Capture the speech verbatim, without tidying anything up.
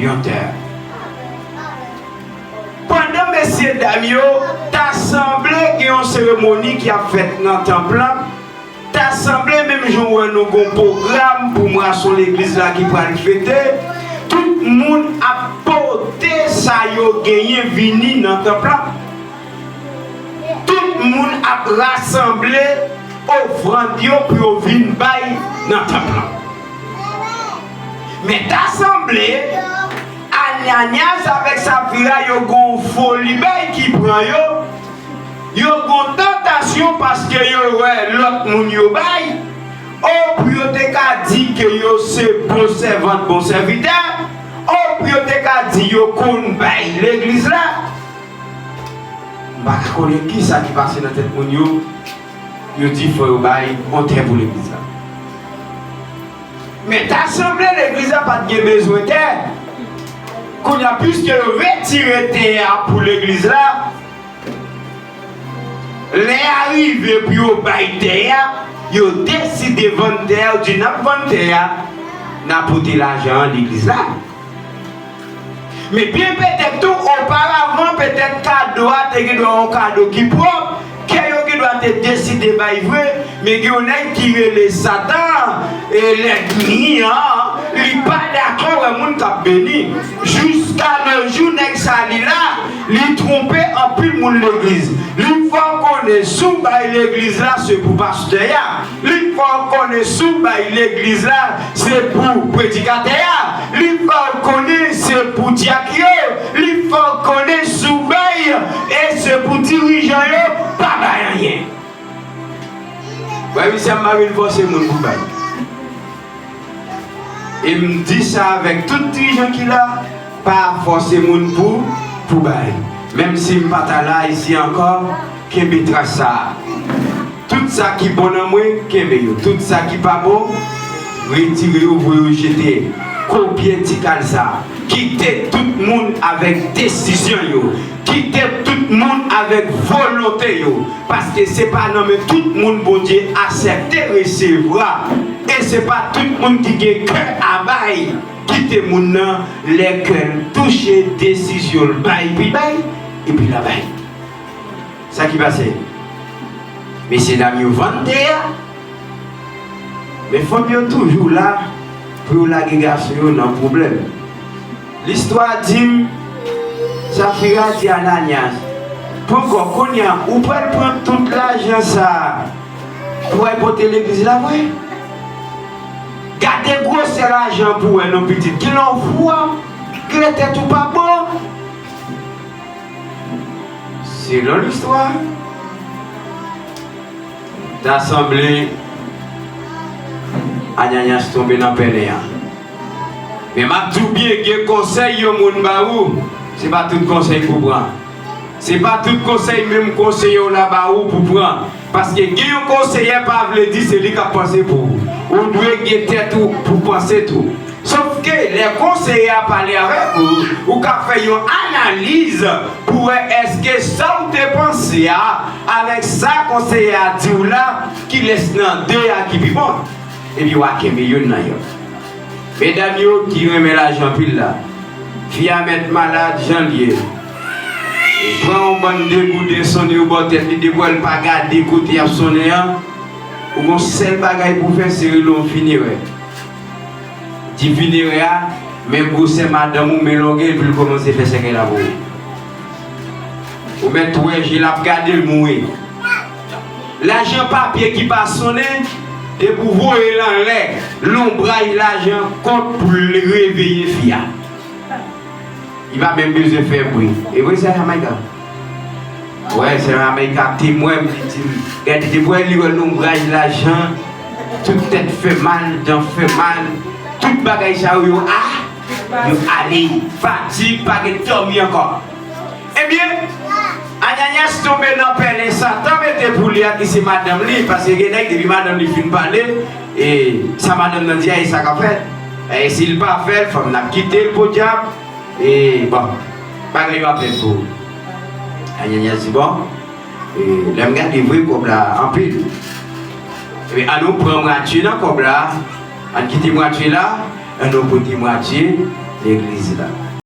yon tè. Pandan mesye dam yo ta sanble gen yon seremoni ki ap fèt nan tanp lan, ta sanble menm jan w wè nou gon pwogram pou mwason legliz la ki pral fete, tout moun ap pote sa yo genyen vini nan tanp lan. Tout moun ap rasanble ofrann yo pou yo vin bay nan tanp lan. Men ta sanble Ananyas avèk Safira yo gon foli bay ki pran yo. Yo gon tantasyon paske yo wè lòt moun yo bay. O pou yo te ka di ke yo se bon sèvant, bon sèvitè. O pou yo te ka di yo konn bay legliz la. M pa ka konnen kisa ki pase nan tèt moun yo. Yo di fò yo bay yon tè pou legliz la. Men ta sanble legliz la pa t gen bezwen tè. Kounye a, piske yo retire tè a pou legliz la, lè a rive pou yo bay tè a, yo deside vann tè a, yo di, "N ap vann tè a, n a pote lajan an legliz la." Men byen petèt tou, oparavan, petèt kado a te gen dwa yon kado ki pwòp, kè yo gen dwa te deside bay vre, men gen yon nèg ki rele Satan, e lènmi an, li pa dakò wè moun k ap beni. Jiska nojou, nèg sa li la, li twonpe anpil moun legliz. Li fè w konnen si w bay legliz la, se pou pastè a. Li fè w konnen si w bay legliz la, se pou predikatè a. Li fè w konnen se pou dyak yo. Li fè w konnen si w bay, e se pou dirijan yo, pa bay anyen. Frè m, sè m, m pa vin fòse moun pou bay. E m di sa avèk tout dirijan ki la, pa fòse moun pou, pou bay. Menm si m pa ta la isi ankò, kenbe tras sa a. Tout sa ki bon nan mwen, kenbe yo. Tout sa ki pa bon, retire yo, voye yo jete. Kopye ti kal sa a. Kite tout moun avèk desizyon yo. Kite tout moun avèk volonte yo. Paske se pa nan men tout moun Bondye aksepte resevwa. E se pa tout moun ki gen kè a bay. Kite moun nan lè kè l touche, desizyon l bay, epi bay, epi l a bay. Sa ki pase? Mesye dam yo vann tè a, men fanm yo toujou la pou yo lage gason yo nan pwoblèm. Listwa di m, Safira di Ananyas, "Pran kò, kounye a, ou pral pran tout lajan sa a pou w al pote legliz la vre? Gade gwosè lajan pou w wè non pitit, kilè w fou a, kilè tèt ou pa bon." Selon listwa, ta sanble Ananyas tonbe nan pèlen an. Men m ap di w byen, gen konsèy yon moun ba ou, se pa tout konsèy pou pran. Se pa tout konsèy menm konseye w la ba ou pou pran. Paske gen yon konseyè pa vle di se li k ap panse pou ou. Ou dwe gen tèt ou pou panse tou. Sòf ke lè konseyè a pale avèk ou, ou ka fè yon analiz pou wè èske sa w te panse a avèk sa konseyè a di w la, kilès nan de a ki pi bon. Epi w a kenbe youn nan yo. Medam yo ki renmen lajan anpil la, fi a mèt malad jan l ye. Ou pran yon bann degouden sonnen yo ba w tèt li, depi w wè l pa gade kote y ap sonnen an, ou gon sèl bagay pou w fè, se rele yon finerè. Di finerè a, men gwosè madanm ou, men longè l, epi l kòmanse fè sèkèy la pou ou. Ou mèt wè je l ap gade l mouri. Lajan papye ki pa sonnen, depi w voye l anlè, lonbraj lajan kont pou l reveye fi a. Li pa menm bezwen fè bri. E vre sa, Jamayika? Wè, se Jamayika temwen, li di m, gade, depi w wè li wè lonbraj lajan, tout tèt fè mal, dan fè mal, tout bagay sa yo, yo, a, yo ale, fatig, pa gen dòmi ankò. Ebyen, Ananyas tonbe nan pèlen Satan mete pou li a ki se madanm li, paske gen nèg depi madanm li fin pale, e sa madanm nan di a, e sa k ap fèt. E si l pa fè l, fanm nan ap kite l podyab, e bon, bagay yo ap fèt pou ou. Ananyas di, bon, e lè m gade vre kòb la anpil. Ebyen, ann nou pran mwatye nan kòb la, ann kite mwatye la, ann nou pote mwatye legliz la.